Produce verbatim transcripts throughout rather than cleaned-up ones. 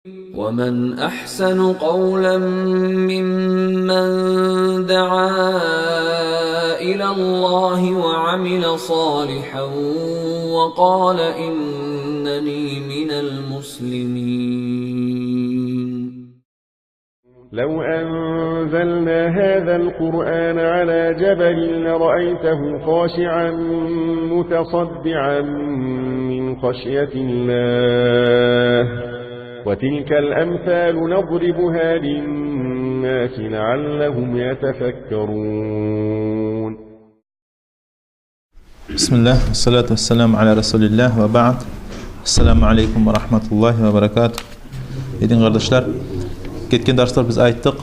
ومن أحسن قولا ممن دعا إلى الله وعمل صالحا وقال إنني من المسلمين. لو أنزلنا هذا القرآن على جبل لرأيته خاشعا متصدعا من خشية الله، وتلك الأمثال نضربها للناس لعلهم يتفكرون. بسم الله، والصلاة والسلام على رسول الله، وبعد. السلام عليكم ورحمة الله وبركاته. Дин къардашлар, гетген дарсда биз айтдыкъ,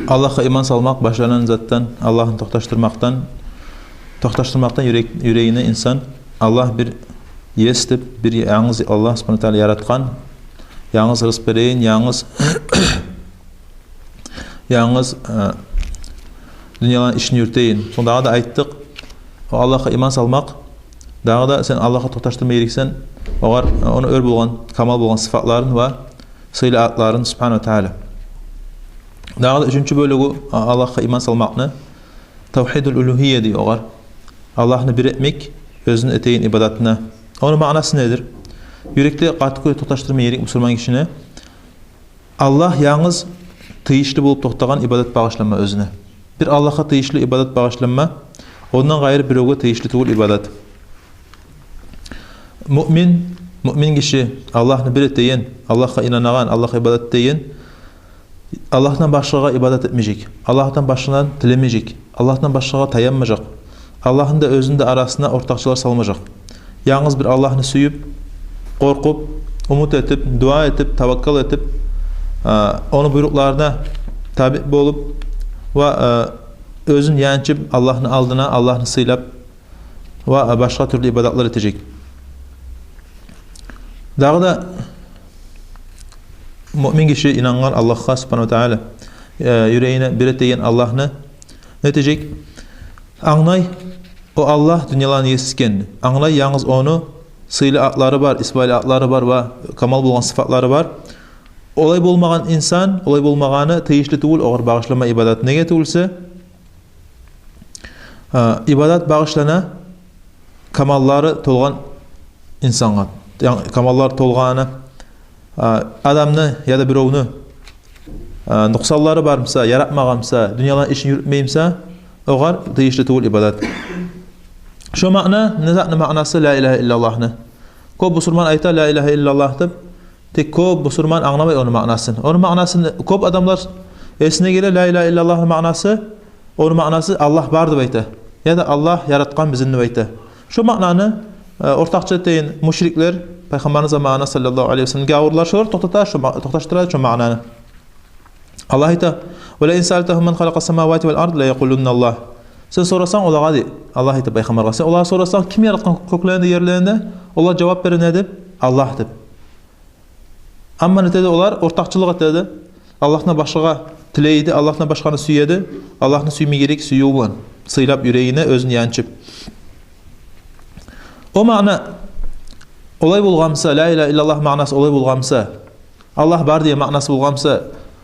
Аллагьгъа иман салмакъ башланагъан затдан, Аллагьны токъташдырмакъдан, токъташдырмакъдан юрек-, юрегине инсан Аллагь бир ес деп, бир янгыз Аллагь субгьанагьу ва тагьала яратгъан, янгыз рызкъ берейин, янгыз янгыз, э, дюньяланы ишин юрютейин. Сонг дагъы да айтдыкъ, о Аллагьгъа иман салмакъ, дагъы да сен Аллагьгъа токъташдырма герексен, огъар, э, ону оьр болгъан, камал болгъан сыфатларын ва сыйлы атларын, субгьанагьу ва тагьала. Дагъы да уьчюнчю бёлюгю, а, Аллагьгъа иман салмакъны тавгьидул улугьия дей огъар. Аллагьны бир этмек, оьзюню этеген ибадатына. Ону маънасы недир? Юрекде къатты кюйде токъташдырма герек бусурман гишини. Аллагь янгыз тийишли болуп токътагъан ибадат багъышланма оьзюне. Бир Аллагьгъа тийишли ибадат багъышланма, ондан къайры биревге тийишли тюгюл ибадат. Муъмин, муъмин гиши, Аллагьны бир этеген, Аллагьгъа инанагъан, Аллагьгъа ибадат этеген, Аллагьдан башгъагъа ибадат этмежек, Аллагьдан башгъадан тилемежек, Аллагьдан башгъагъа таянмажакъ. Аллагьны да, оьзюню де арасына ортакъчылар салмажакъ. Янгыз бир Аллагьны сююп, къоркъуп, умут этип, дуа этип, таваккал этип, а, ону буйрукъларына таби болуп ва, а, оьзюн янчып Аллагьны алдына, Аллагьны сыйлап ва, а, башгъа тюрлю ибадатлар этежек. Дагъы да муъмин гиши инангъан Аллагьгъа субгьанагьу ва тагьала, э, юрегине бир этеген Аллагьны не этежек? Англай, о Аллагь дюньяланы еси экенни. Англай, янгыз ону сыйлы атлары бар, исбайы атлары бар ва камал болгъан сыфатлары бар. Олай болмагъан инсан, олай болмагъаны тийишли тюгюл огъар багъышлама ибадат. Неге тюгюлсе, э, ибадат багъышлана камаллары толгъан инсангъа. Янгы камаллары толгъаны, а, адамны яда биревню, а, нукъсанлары бар буса, яратмагъан буса, дюньяланы ишин юрютмей буса, огъар тийишли тюгюл ибадат. Шо маъна, не затны маънасы ла илагьа иллаллагьны? Кёп бусурман айта ла илагьа иллаллагь деп, тек кёп бусурман англамай ону маънасын. Ону маънасын кёп адамлар эсине геле, ла илагьа иллаллагьны маънасы, ону маънасы Аллагь бар деп айта. Яда Аллагь яратгъан бизин деп айта. Шо маънаны, э, ортакъчы этеген мушриклер, Пайхаммарны заманына саллаллагьу алайгьи ва саллам гявурлар, шолар токътата шо ма-, токъташдыра шо маънаны. Аллагь айта: «Ва ла ин саалтагьум ман халакъас самавати вал ард ла якъулунна Аллагь». Сен сорасанг олагъа, дей Аллагь айта Пайхаммаргъа, сен олагъа сорасанг, ким яратгъан кёклени де, ерлени де, олар жавап бере не деп? Аллагь деп. Амма не этеди олар? Ортакъчылыкъ этеди. Аллагьдан башгъагъа тилейди, Аллагьдан башгъаны сюеди. Аллагьны сюйме герек сююв булан, сыйлап, юрегине оьзюн янчып. О маъна олай болгъан буса, ла илагьа иллаллагь маънасы олай болгъан буса, Аллагь бар деген маънасы болгъан буса,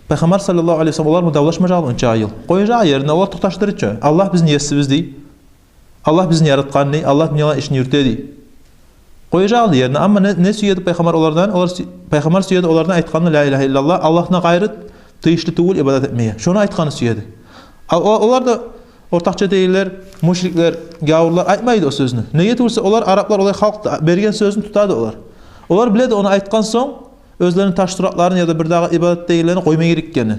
Пайхаммар саллаллагьу алайгьи ва саллам олар булан давлашмажакъ эди онча йыл. Къояжакъ эди ерине, олар токъташдырыйчы. Аллагь бизин есибиз дей. Аллагь бизин яратгъан дей, Аллагь дюньяланы ишин юрюте дей. Къояжакъ эди ерине, амма не, не сюеди Пайхаммар олардан? Олар сю-, Пайхаммар сюеди олардан айтгъанны: ла илагьа иллаллагь, Аллагьдан къайры тийишли тюгюл ибадат этмеге. Шону айтгъанны сюеди. А о-, олар да, ортакъчы этегенлер, мушриклер, гявурлар айтмайды о сёзню. Неге тюгюлсе, олар, араплар олай халкъ да, берген сёзню тутады олар. Олар биледи, ону айтгъан сонг, оьзлерини таш-туракларын яда бир дагъы ибадат этегенлерин къойма герек экенни.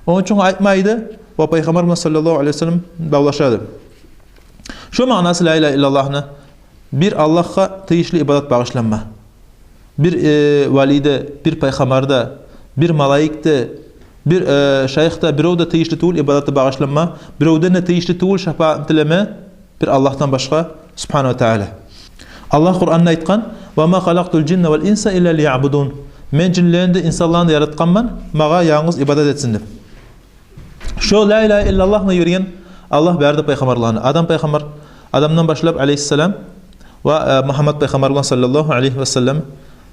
Ону учун айтмайды ва Пайхаммар булан саллаллагьу алайгьи ва саллам давлашады. Шо маънасы ла илагьа иллаллагьны: бир Аллагьгъа тийишли ибадат багъышланма. Бир, э, вали де, бир пайхаммар да, бир малайик де, бир, э, шайых да, бирев де тийишли тюгюл ибадатны багъышланма, биревден де тийишли тюгюл шапаатны тилеме, бир Аллагьдан башгъа, субгьанагьу ва тагьала. Аллагь Къуранда айтгъан: «Ва ма халакътул жинна вал инса илла лиябудун». Мен жинлени де, инсанланы да яратгъанман, магъа янгыз ибадат этсин деп. Шо ла илагьа иллаллагь булан юрюген Аллагь бары да пайхаммарланы, Адам пайхаммар, Адамдан башлап, алайгьиссалам, ва, э, Мугьаммад пайхаммар булан, саллаллагьу алайгьи ва саллам,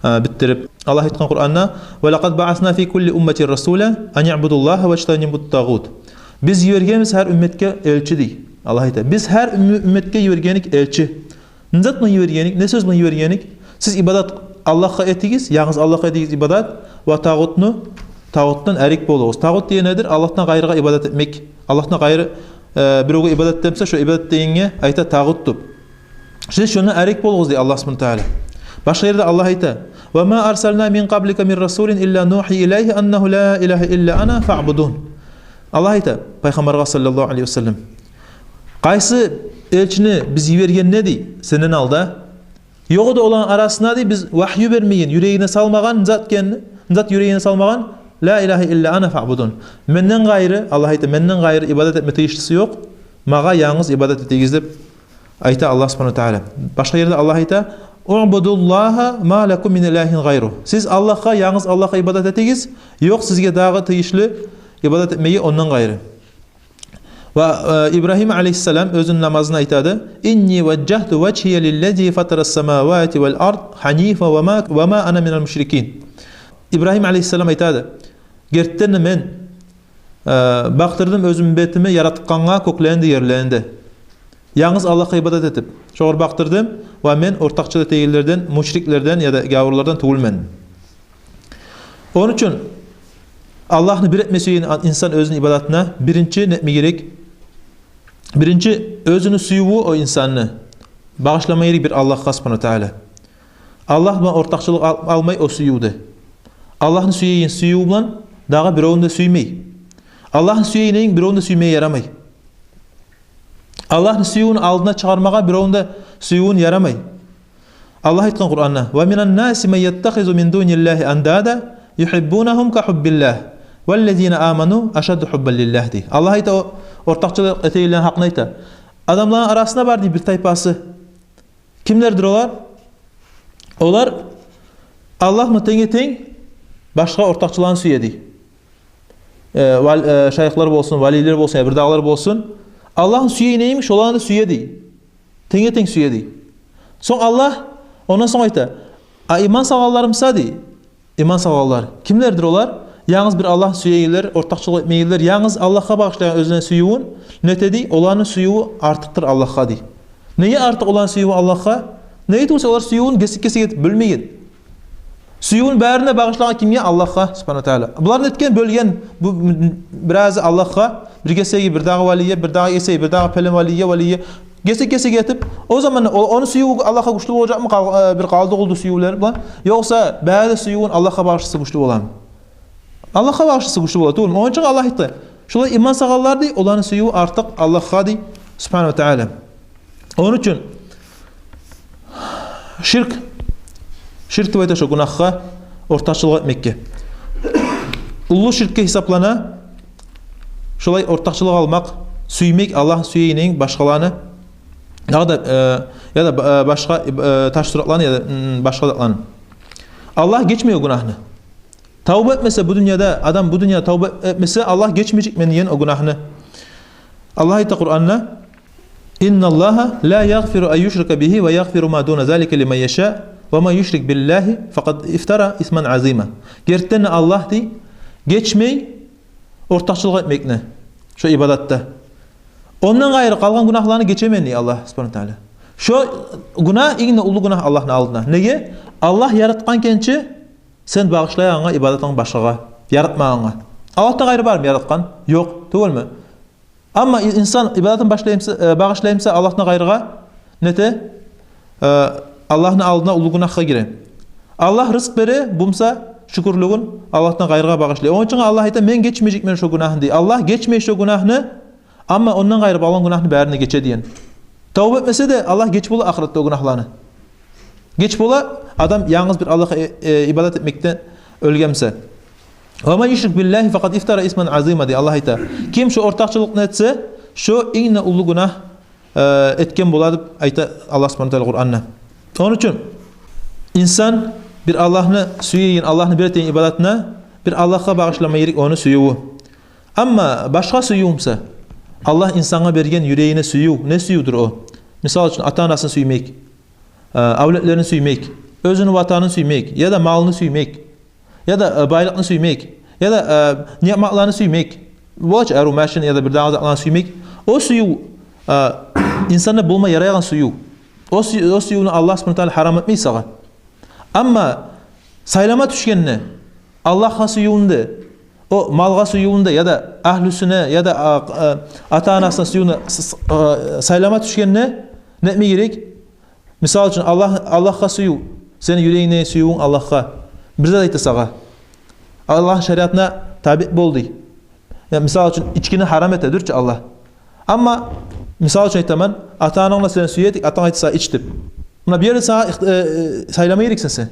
э, битдирип. Аллагь айтгъан Къуранда: «Ва лакъад баъасна фи кулли умматин расула ан иъбудуллагьа важтанибут тагъут». Биз йибергенбиз гьар умметге элчи, дей. Аллагь айта: «Биз гьар умме-, умметге йибергеник элчи». Не зат булан йибергеник, не сёз булан йибергеник? «Сиз ибадат Аллагьгъа этигиз, янгыз Аллагьгъа этигиз ибадат, ва тагъутну, тагъутдан арек болугъуз». Тагъут деген недир? Аллагьдан къайрыгъа ибадат этмек. Аллагьдан къайры, э, биревге ибадат этсе, шо ибадат дегенге айта тагъут деп. «Сиз шондан арек болугъуз», — дей Аллагь субгьанагьу ва тааля. Башгъа ерде Аллагь айта: «Ва ма арсална мин къаблика мин расулин илла нухи илайгьи аннагьу ла илагьа илла ана фаъбудун». Аллагь айта Пайхаммаргъа саллаллагьу алайгьи ва саллам: «Къайсы элчини биз йиберген эди сенден алда? Ёкъ эди оланы арасына, — дей, — биз вагью бермеген, юрегине салмагъан зат экенни, зат юрегине салмагъан, ла илагьа илла ана фаъбудун. Менден къайры, — Аллагь айта, — менден къайры ибадат этме тийишлиси ёкъ. Магъа янгыз ибадат этигиз», — деп айта Аллагь субгьанагьу ва тааля. Башгъа ерде Аллагь айта: «Уъбудуллагьа ма лакум мин илагьин гъайру». Сиз Аллагьгъа, янгыз Аллагьгъа ибадат этигиз, ёкъ сизге дагъы тийишли ибадат этмеге ондан къайры. Ва, э, Ибрагьим алайгьиссалам оьзюню намазында айтады: «Инни важжагьту важгьия лиллази фатарас самавати вал ард ханифа ва ма, ва ма ана минал мушрикин». Ибрагьим алайгьиссалам айтады: «Гертиден де мен, э, бакъдырдым оьзюмню бетими яратгъангъа кёклени де, ерлени де. Янгыз Аллагьгъа ибадат этип, шогъар бакъдырдым, ва мен ортакъчылыкъ этегенлерден, мушриклерден яда гавурлардан тюгюлмен». Ону учун Аллагьны бир этме сюеген инсан оьзюню ибадатына биринчи не этме герек? Биринчи оьзюню сюювю о инсанны багъышлама герек бир Аллагьгъа субгьанагьу ва тааля. Аллагь булан ортакъчылыкъ ал-, алмай о сюювде. Аллагьны сюеген сююв булан дагъы биревню де сюймей. Аллагьны сюегенден биревню де сюймеге ярамай. Аллагьны сюювюн алдына чыгъармагъа биревню де сюювюн ярамай. Аллагь айтгъан Къуранда: «Ва минан наси ман яттахизу мин дуниллагьи андада юхиббунагьум ка хуббиллагь, валлазина аману ашадду хуббан лиллагь», — дей. Аллагь айта, о-, ортакъчылыкъ этегенлени гьакъын айта. Адамланы арасында бар, дей, бир тайпасы. Кимлердир олар? Олар Аллагьны тенге-тенг башгъа ортакъчыланы сюе, дей. Э, вал-, э, шайыхлар болсун, валийлер болсун, я бирдагъылар болсун. Аллагьны сюеген йимик, шоланы да сюе, дей. Тенге-тенг сюе, дей. Сонг Аллагь, ондан сонг айта: «А иман салгъанларым буса, — дей, — иман салгъанлар». Кимлердир олар? Янгыз бир Аллагьны сюегенлер, ортакъчылыкъ этмегенлер, янгыз Аллагьгъа багъышлайгъан оьзлени сюювюн. Не эте, дей? Оланы сюювю артыкъдыр Аллагьгъа, дей. Неге артыкъ оланы сюювю Аллагьгъа? Неге тюгюл буса, олар сюювюн гесек-гесек этип бёлмеген. Сюювюн барын да багъышлагъан кимге? Аллагьгъа субгьанагьу ва тааля. Булар нетген, бёлген, бу, м, биразы Аллагьгъа, бир гесеги бирдагъы валийге, бирдагъы гесеги бирдагъы пелен валийге, валийге. Гесек-гесек этип, о заманда о-, ону сюювю Аллагьгъа гючлю болажакъмы къал-, э, бир къалды-къулду сюювлер булан? Ёкъса бары да сюювюн Аллагьгъа багъышласа гючлю боламы? Аллагьгъа багъышласа гючлю бола тюгюлмю? Ону учун Аллагь айтды: «Шолай иман салгъанлар, — дей, — оланы сюювю артыкъ Аллагьгъа», — дей субгьанагьу ва тааля. Ону учун ширк, ширк деп айта шо гюнагьгъа ортакъчылыкъ этмекге. Уллу ширкге гьисаплана шолай ортакъчылыкъ алмакъ, сюймек Аллагьны сюегенден башгъаланы, дагъы да, э, яда, э, башгъа, э, таш суратланы, яда, м, башгъа затланы. Аллагь гечмей о гюнагьны. Тавба этмесе бу дюньяда, адам бу дюньяда тавба этмесе, Аллагь гечмежекмен деген о гюнагьны. Аллагь айта Къуранда: «Инналлагьа ла ягъфиру ан юшрака бигьи ва ягъфиру ма дуна залика лиман яша, ва ман юшрик биллагьи факъад ифтара исман азима». Гертиден де Аллагь, дей, гечмей ортакъчылыкъ этмекни шо ибадатда. Ондан къайры къалгъан гюнагьланы гечемен, дей Аллагь субгьанагьу ва тааля. Шо гюнагь инг де уллу гюнагь Аллагьны алдына. Неге? Аллагь яратгъан экенчи сен багъышлайгъангъа ибадатынгны башгъагъа, яратмагъангъа. Аллагьдан къайры бармы яратгъан? Ёкъ, тюгюлмю? Амма и-, инсан ибадатын башлай буса, э, багъышлай буса Аллагьдан къайрыгъа, нете? Э, Аллагьны алдына уллу гюнагьгъа гире. Аллагь рызкъ бере, бу буса шюкюрлюгюн Аллагьдан къайрыгъа багъышлай. Ону учун Аллагь айта: «Мен гечмежекмен шо гюнагьны», — дей. Аллагь гечмей шо гюнагьны, амма ондан къайры болгъан гюнагьны барын да гече деген. Тавба этмесе де, Аллагь геч бола ахыратда о гюнагьланы. Геч бола, адам янгыз бир Аллагьгъа, э, э, ибадат этмекден оьлген буса. «Ва ман юшрик биллагьи факъад ифтара исман азима», — дей Аллагь айта. Ким шо ортакъчылыкъны этсе, шо инг де уллу гюнагь, э, этген бола деп айта Аллагь субгьанагьу ва тааля Къуранда. Ону учун инсан бир Аллагьны сюеген, Аллагьны бир этеген ибадатына бир Аллагьгъа багъышлама герек ону сюювю. Амма башгъа сююв буса, Аллагь инсангъа берген юрегине сююв, не сюювдюр о? Мисал учун, ата-анасын сюймек, э, авлетлерин сюймек, оьзюню ватанын сюймек, яда малын сюймек, яда, э, байлыкъны сюймек, яда, э, ниъматланы сюймек, бола чы, арив машин яда бир дагъы затланы сюймек. О сююв, э, инсанда болма ярайгъан сююв. О сю-, о сюювню Аллагь субгьанагьу ва тагьала гьарам этмей сагъа. Амма сайлама тюшгенде, Аллагьгъа сюювню де, о малгъа сюювню де, яда агьлюсюне, яда, а, а, ата-анасына сюювню с-, с-, а, сайлама тюшгенде, не этме герек? Мисал учун, Аллагь, Аллагьгъа сююв, сени юрегингдеги сюювюнг Аллагьгъа бир зат айта сагъа. Аллагьны шариатына табиъ бол дей. Я, мисал учун, ичкини гьарам эте дюр чю Аллагь. Амма, мисал учун айтаман, ата-ананг да сени сюе эди, атанг айта сагъа ич деп. Муна бу ерде сагъа ихт-, э, э, сайлама герексен сен.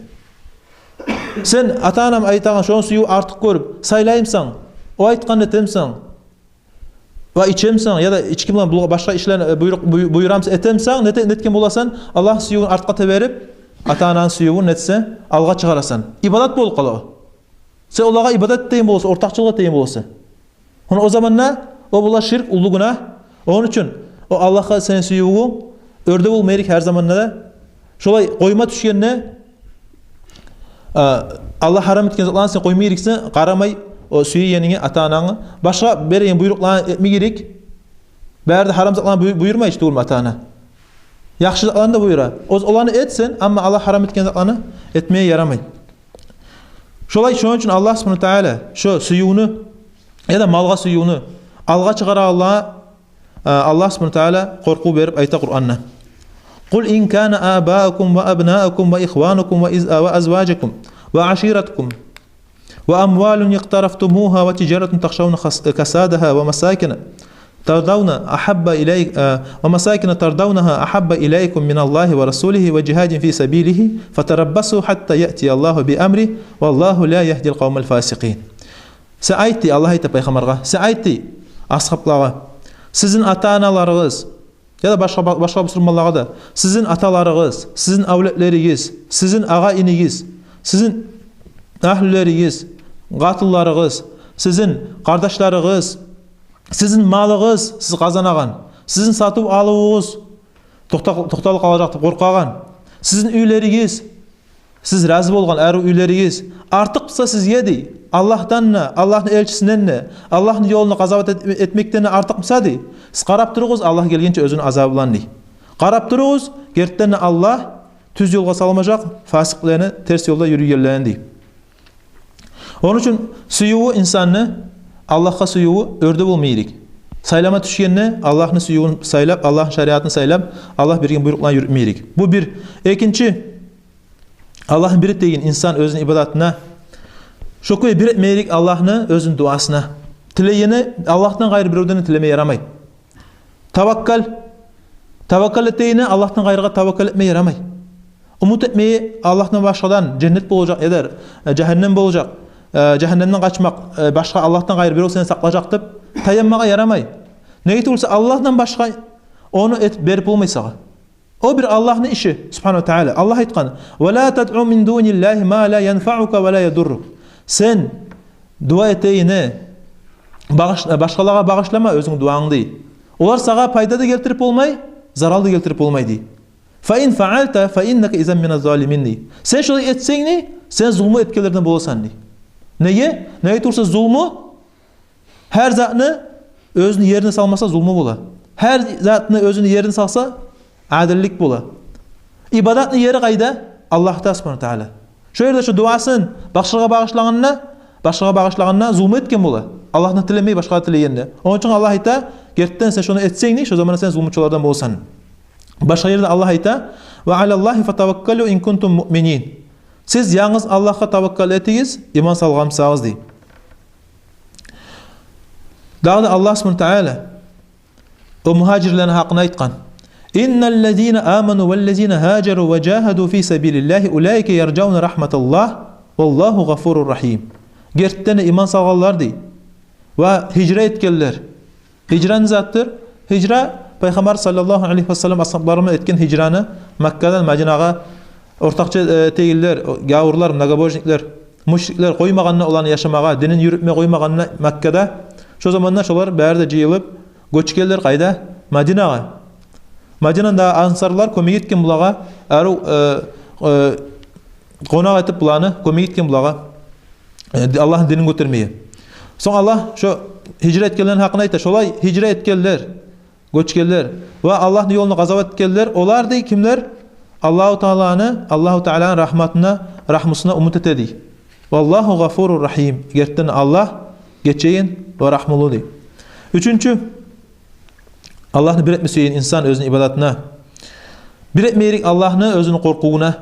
Сен ата-анам айтагъан шону сюювюн артыкъ гёрюп, сайлаймсан, о айтгъанны этемсен, ва ичемсен, яда ички булан бу-, башгъа ишлени, э, буйрукъ, буй-, буюрамсан, этемсен, не эте-, не этген боласан, Аллагьны сюювюн артгъа теберип, ата-ананы сюювюн, не этсе, алгъа чыгъарасан. Ибадат болуп къала о. Сен олагъа ибадат этеген боласан, ортакъчылыкъ этеген боласан. Ону о заманда о бола ширк, уллу гюнагь. Ону учун о Аллагьгъа сени сюювюнг оьрде болма герек гьар заманда да. Шолай къойма тюшгенде, а, Аллагь гьарам этген затланы сен къойма герексен, къарамай о сюегенинге, ата-анангны. Башгъа берген буйрукъланы этме герек. Бары да гьарам затланы буй-, буюрмай чы тюгюлмю ата-ана? Яхшы затланы да буюра. О, оланы эт сен, амма Аллагь гьарам этген затланы этмеге ярамай. Шолай, шону учун Аллагь субгьанагьу ва тагьала шо сюювню, яда малгъа сюювню алгъа чыгъарагъанлагъа, э, Аллагь субгьанагьу ва тагьала къоркъув берип айта Къуранда: قل إن كان آباؤكم وأبناؤكم وإخوانكم وإز-، وأزواجكم وعشيرتكم وأموال اقترفتموها وتجارة تخشون خس-، كسادها ومساكن ترضون أحب إلي-، آه، ومساكن ترضونها أحب إليكم من الله ورسوله وجهاد في سبيله فتربصوا حتى يأتي الله بأمره والله لا يهدي القوم الفاسقين. Сен айт дей, Аллагь айта пайхаммаргъа, сен айт дей асгьаблагъа: сизин ата-аналарыгъыз, яда башгъа, башгъа бусурманлагъа да, сизин аталарыгъыз, сизин авлетлеригиз, сизин агъа-инигиз, сизин агьлюлеригиз, къатынларыгъыз, сизин къардашларыгъыз, сизин малыгъыз, сиз къазанагъан, сизин сатыв-алывугъуз токъта-, токъталып къалажакъ деп къоркъагъан, сизин уьйлеригиз, сиз рази болгъан арив уьйлеригиз артыкъ буса сизге дей, Аллагьдан да, Аллагьны элчисинден де, Аллагьны ёлунда къазават эт-, этмекден де артыкъ буса дей, сиз къарап туругъуз, Аллагь гелгинче оьзюню азабы булан дей. Къарап туругъуз, гертиден де Аллагь тюз ёлгъа салмажакъ фасикълени, терс ёлда юрюйгенлени дей. Ону учун сюювю инсанны, Аллагьгъа сюювю оьрде болма герек. Сайлама тюшгенде Аллагьны сюювюн сайлап, Аллагьны шариатын сайлап, Аллагь берген буйрукъланы юрютме герек. Бу бир. Экинчи, Аллагьны бир этеген инсан оьзюню ибадатына, шо кюй бир этме герек Аллагьны оьзюню дуасына. Тилегени Аллагьдан къайры биревден де тилеме ярамай. Таваккал. Таваккал этегени Аллагьдан къайрыгъа таваккал этме ярамай. Умут этме Аллагьдан башгъадан, женнет болажакъ яда, э, жагьаннем болажакъ, э, жагьаннемден къачмакъ, э, башгъа Аллагьдан къайры бирев сени сакълажакъ деп таянмагъа ярамай. Неге тюгюл буса Аллагьдан башгъа ону эт-, берип болмай сагъа. О бир Аллагьны иши, субгьанагьу ва тагьала. Аллагь айтгъан: ولا تدع من دون الله ما لا ينفعك ولا يضرك. Сен дуа этегенде багъыш-, башгъалагъа багъышлама оьзюнг дуангны дей. Олар сагъа пайда да гелтирип болмай, зарал да гелтирип болмай дей. فإن فعلت فإنك إذا من الظالمين дей. Сен шолай этсенг дей, сен зулму этгенлерден боласан дей. Неге? Неге тюгюл буса зулму, гьар затны оьзюню ерине салмаса, зулму бола. Гьар затны оьзюню ерине салса, адиллик бола. Ибадатны ери къайда? Аллагьда, субгьанагьу ва тагьала. Шо ерде шо дуасын башгъагъа багъышлагъанда, башгъагъа багъышлагъанда зулму этген бола, Аллагьдан тилемей, башгъагъа тилегенде. Ону учун Аллагь айта: гертиден сен шону этсенг дей, шо заманда сен зулмучулардан боласан. Башгъа ерде Аллагь айта: وعلى الله فتوكلوا إن كنتم مؤمنين. Сиз янгыз Аллагьгъа таваккал этигиз, иман салгъан бусагъыз дей. Дагъы да Аллагь субгьанагьу ва тагьала о мугьажирлени гьакъында айтгъан: إن الذين آمنوا والذين هاجروا وجاهدوا في سبيل الله أولئك يرجون رحمة الله والله غفور رحيم. Гертиден де иман салгъанлар дей, ва гьижра этгенлер. Гьижра не затдыр? Гьижра, Пайхаммар саллаллагьу алайгьи ва саллам асгьаблары булан этген гьижраны, Маккадан Мадинагъа ортакъчы, э, этегенлер, о, гавурлар, многобожниклер, мушриклер къоймагъанда оланы яшамагъа, динин юрютме къоймагъанда Маккада. Шо заманда шолар бары да жыйылып, гёчгенлер къайда? Мадинагъа. Мадинада ансарлар кёмек этген булагъа, арив, э, э, къонакъ этип буланы, кёмек этген булагъа, э, Аллагьны динин гётермеге. Сонг Аллагь шо гьижра этгенлени гьакъын айта. Шолай гьижра этгенлер, гёчгенлер ва Аллагьны ёлунда къазават этгенлер, олар дей кимлер? Аллагьу Тааланы, Аллагьу Тааланы рагьматына, рагьмусуна умут эте дей. Валлагьу гъафурур рагьим. Гертиден Аллагь гечеген ва рагьмулу дей. Уьчюнчю, Аллагьны бир этме сюеген инсан оьзюню ибадатына. Бир этме герек Аллагьны оьзюню къоркъувуна.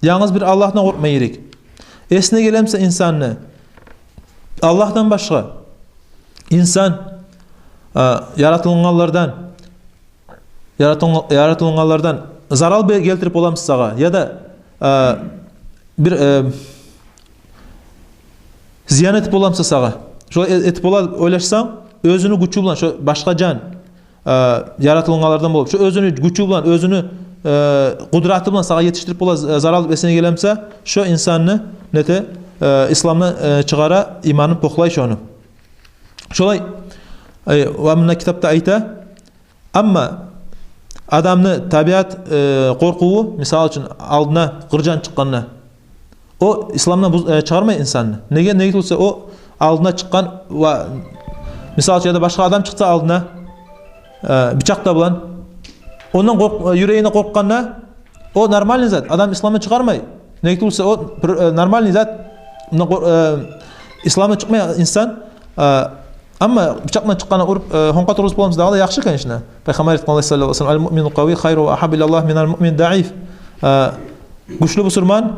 Янгыз бир Аллагьдан къоркъма герек. Эсине геле буса инсанны, Аллагьдан башгъа инсан, а, яратылгъанлардан, яратылгъан-, яратылгъанлардан зарал бе-, гелтирип бола буса сагъа, яда, а, бир, э, зиян этип бола буса сагъа. Шолай э-, этип бола деп ойлашсанг, оьзюню гючю булан, шо башгъа жан, э, яратылгъанлардан болуп, шо оьзюню гючю булан, оьзюню, э, къудраты булан сагъа етишдирип бола з-, зарал деп эсине геле буса, шо инсанны нете, э, исламдан, э, чыгъара, иманын похлай шону. Шолай, э, ва мунда китапда айта, амма адамны табиат, э, къоркъуву, мисал учун, алдына къыр жан чыкъгъанда, о исламдан буз-, э, чыгъармай инсанны. Неге? Неге тюгюл буса, о алдына чыкъгъан ва, мисал учун, яда башгъа адам чыкъса алдына, э, бичакъ да булан, ондан къоркъ-, э, юрегине къоркъгъанда, о нормальный зат, адам исламдан чыгъармай. Неге тюгюл буса, о бир, э, нормальный зат, мундан къор-, э, исламдан чыкъмай инсан, э, амма бичакъ булан чыкъгъанда уруп, э, хонкъа тургъузуп бола буса дагъы да яхшы, конечно. Пайхаммар айтгъан, саллаллагьу алайгьи ва саллам: «Ал-муъмину къавий хайру ва агьаббу илаллагь минал муъмин даиф». Э, гючлю бусурман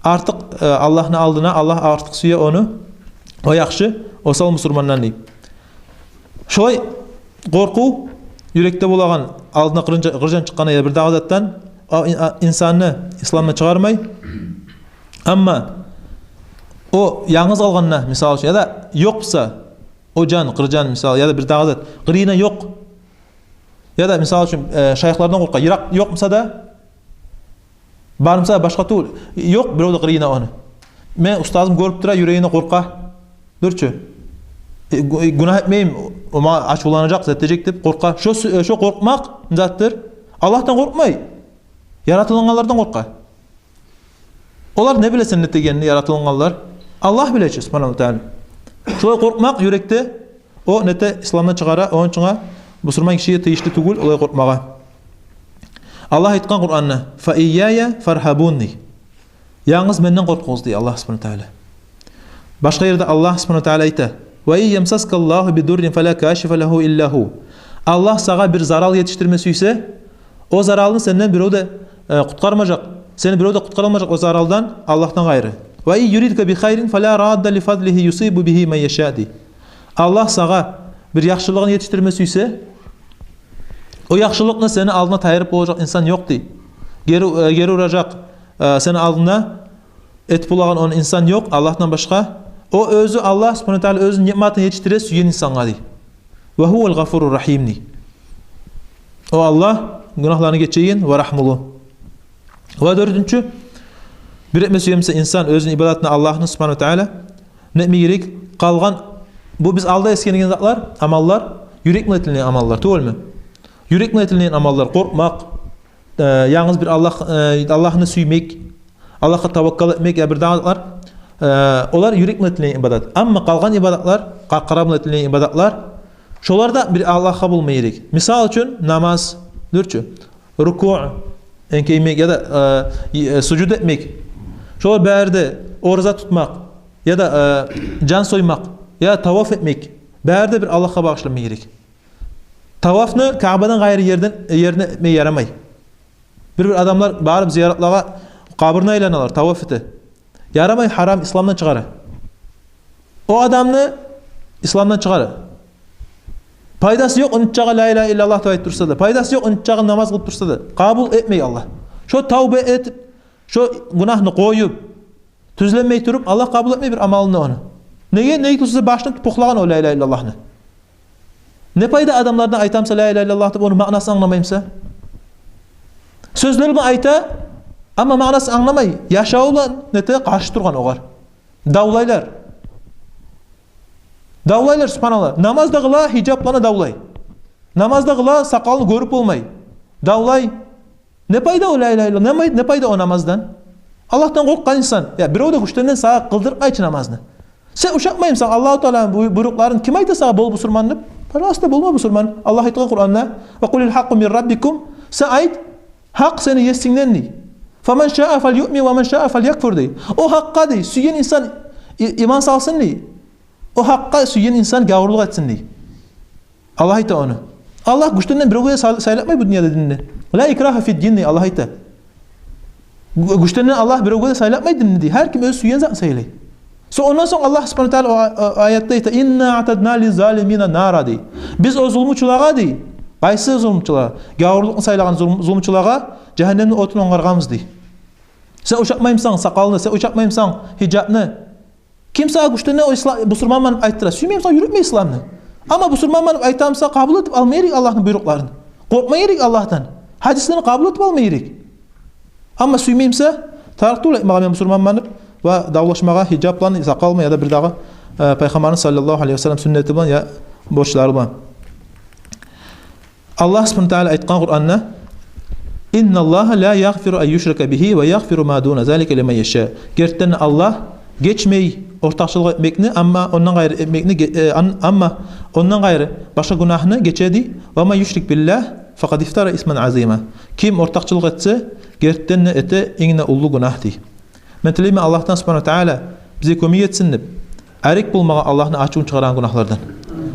артыкъ, э, Аллагьны алдына, Аллагь артыкъ сюе ону, о яхшы, осал бусурмандан дей. Шолай къоркъув, юрекде болагъан, алдына къыр жан, къыр жан чыкъгъанда я бир дагъы затдан, о ин-, а, инсанны исламдан чыгъармай. Амма о янгыз къалгъанда, мисал учун, яда ёкъ буса, о жан, къыр жан, мисал, яда бир дагъы зат, къырыйына ёкъ. Яда, мисал учун, э, шайыхлардан къоркъа, йыракъ ёкъ буса да, бар буса, башгъа тюгюл, ёкъ бирев де къырыйына ону. Мени устазым гёрюп тура, юрегине къоркъа. Дюр чю. Э, гю-, э, гюнагь этмейим, о магъа ачувланажакъ, зат этежек деп къоркъа. Шо сю-, э, шо къоркъмакъ затдыр. Аллагьдан къоркъмай, яратылгъанлардан къоркъа. Олар не биле сен не этегенни, яратылгъанлар? Аллагь биле чи, субгьанагьу ва тааля. Шолай къоркъмакъ юрекде, о нете, исламдан чыгъара, ону учун бусурман гишиге тийишли тюгюл олай къоркъмагъа. Аллагь айтгъан Къуранда: «Фа ийяя фаргьабун», – дей. «Янгыз менден къоркъугъуз», – дей Аллагь субгьанагьу ва тааля. Башгъа ерде Аллагь субгьанагьу ва тааля айта: «Ва ин ямсаскаллагьу бидуррин фала кашифа лагьу илла гьу». Аллагь сагъа бир зарал етишдирме сюйсе, о заралны сенден бирев де, э, къутгъармажакъ. Сени бирев де къутгъаралмажакъ о заралдан Аллагьдан къайры. «Ва ин юридка би хайрин фала радда ли фадлигьи юсибу бигьи ман яша», – дей. Аллагь сагъа бир яхшылыгъын етишдирме сюйсе, о яхшылыкъны сени алдынга тайдырып болажакъ инсан ёкъ, дей. Гери, э, гери уражакъ, э, сени алдынга этип болагъан ону инсан ёкъ Аллагьдан башгъа. О оьзю, Аллагь субгьанагьу ва тааля оьзюню ниъматын етишдире сюйген инсангъа, дей. «Ва гьувал гъафурур рагьим», – дей. О Аллагь гюнагьланы гечеген ва рагьмулу. Ва дёртюнчю, бир этме сюе буса инсан оьзюню ибадатын Аллагьны субгьанагьу ва тааля, не этме герек? Къалгъан, бу биз алда эсгерген затлар, амаллар, юрек булан этилинеген амаллар, тюгюлмю? Юрек булан этилинеген амаллар, къоркъмакъ, э, янгыз бир Аллагь, э, Аллагьны сюймек, Аллагьгъа таваккал этмек, я бир дагъы затлар, э, олар юрек булан этилинеген ибадат. Амма къалгъан ибадатлар къаркъара булан этилинеген ибадатлар, шолар да бир Аллагьгъа болма герек. Мисал учун, намаз, дюр чю, рукуъ, энкеймек, яда, э, и, э, сужуд этмек. Шолар бары да, ораза тутмакъ, яда, э, жан соймакъ, яда таваф этмек, бары да бир Аллагьгъа багъышланма герек. Тавафны Каъбадан къайры ерден, ерине этме ярамай. Бир-бир адамлар барып зияратлагъа, къабурну айланалар, таваф эте. Ярамай, гьарам, исламдан чыгъара. О адамны исламдан чыгъара. Пайдасы ёкъ, ону чакъы ла илагьа иллаллагь деп айтып турса да. Пайдасы ёкъ, ону чакъы намаз къылып турса да. Къабул этмей Аллагь. Шо тавба этип, шо гюнагьны къоюп, тюзленмей туруп, Аллагь къабул этмей бир амалын да ону. Неге? Неге тюгюл буса башына тюпюклагъан о ла илагьа иллаллагьны. Не пайда адамлардан айта буса ла илагьа иллаллагь деп, ону маънасын англамай буса? Сёзлер булан айта, амма маънасын англамай, яшаву булан нете, къаршы тургъан огъар. Давлайлар. Давлайлар, субгьаналлагь. Намаз да къыла, гьижаплана, давлай. Намаз да къыла, сакъалын гёрюп болмай. Давлай. Не пайда о ла илагьа иллаллагь? Не май-, не пайда о намаздан? Аллагьдан къоркъгъан инсан, я бирев де гючден сагъа къылдырмайчы намазны. Сен ушатмаймысан Аллагьу Тааланы буй-, буйрукъларын? Ким айта сагъа: «Бол бусурман», — деп? Пожалуйста, болма бусурман. Аллагь айтгъан Къуранда: «Ва къулил гьакъкъу мир раббикум». Сен айт: «Гьакъ сени Есингден», — дей. «Фаман шаа фальюъмин ва ман шаа фальякфур», — дей. О гьакъгъа, дей, сюйген инсан и-, иман салсын, дей. О гьакъгъа сюйген инсан гавурлукъ этсин, дей. Аллагь айта ону. Аллагь гючден биревге де сай-, сайлатмай бу дюньяда динни. «Ла икрагьа фид-дин», — дей Аллагь айта. Гю-, гючден Аллагь биревге де сайлатмай динни, дей. Гьар ким оьзю сюйген затын сайлай. Со-, ондан сонг Аллагь субгьанагьу ва таала о а-, а-, аятда айта: «Инна аътадна лиззалимина нара», — дей. Биз о зулмучулагъа, дей. Къайсы зулмучулагъа? Гавурлукъну сайлагъан зулм-, зулмучулагъа жагьаннемни отун онгаргъанбыз, дей. Сен ушатмаймысан сакъалны, сен ушатмаймысан гьижапны? Ким сагъа гючден о исла-, бусурманман деп айтдыра? Сюймеймисен, юрютме исламны. Амма бусурманман деп айтамыса, къабул этип алма герек Аллагьны буйрукъларын. Къоркъма герек Аллагьдан. Гьадислени къабул этип алма герек. Амма сюймеймисе, тарыкъ тюгюл айтмагъа мен бусурманман деп ва давлашмагъа гьижап булан, сакъал булан яда бирдагъы, э, Пайхаммарны саллаллагьу алайгьи ва саллам сюннети булан я борчлары булан. Аллагь субгьанагьу ва таала айтгъан Къуранда: «Инналлагьа ла ягъфиру ан юшрака бигьи ва ягъфиру ма дуна залика лиман яша». Гертиден Аллагь гечмей ортакъчылыкъ этмекни, амма ондан къайры этмекни ге-, э, ан-, амма ондан къайры башгъа гюнагьны гече, дей. «Ва ман юшрик биллагьи факъад ифтара исман азима». Ким ортакъчылыкъ этсе, гертиден де эте инг де уллу гюнагь, дей. Мен тилеймен Аллагьдан субгьанагьу ва таала бизге кёмек этсин деп, арек болмагъа Аллагьны ачувун чыгъарагъан гюнагьлардан.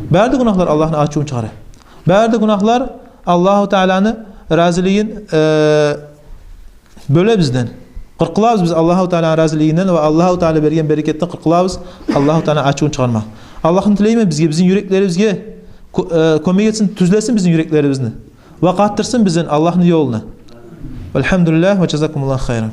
Бары да гюнагьлар Аллагьны ачувун чыгъара. Бары да гюнагьлар Аллагьу тааланы разилигин, э, бёле бизден. Къыркъылабыз биз Аллагьу тааланы разилигинден ва Аллагьу таала берген берекетден къыркъылабыз Аллагьу тааланы ачувун чыгъармагъа. Аллагьдан тилеймен бизге, бизин юреклерибизге кё-, э, кёмек этсин, тюзлесин бизин юреклерибизни ва къатдырсын бизин Аллагьны ёлуна. Валгьамдулиллагь ва жазакумуллагьу хайран.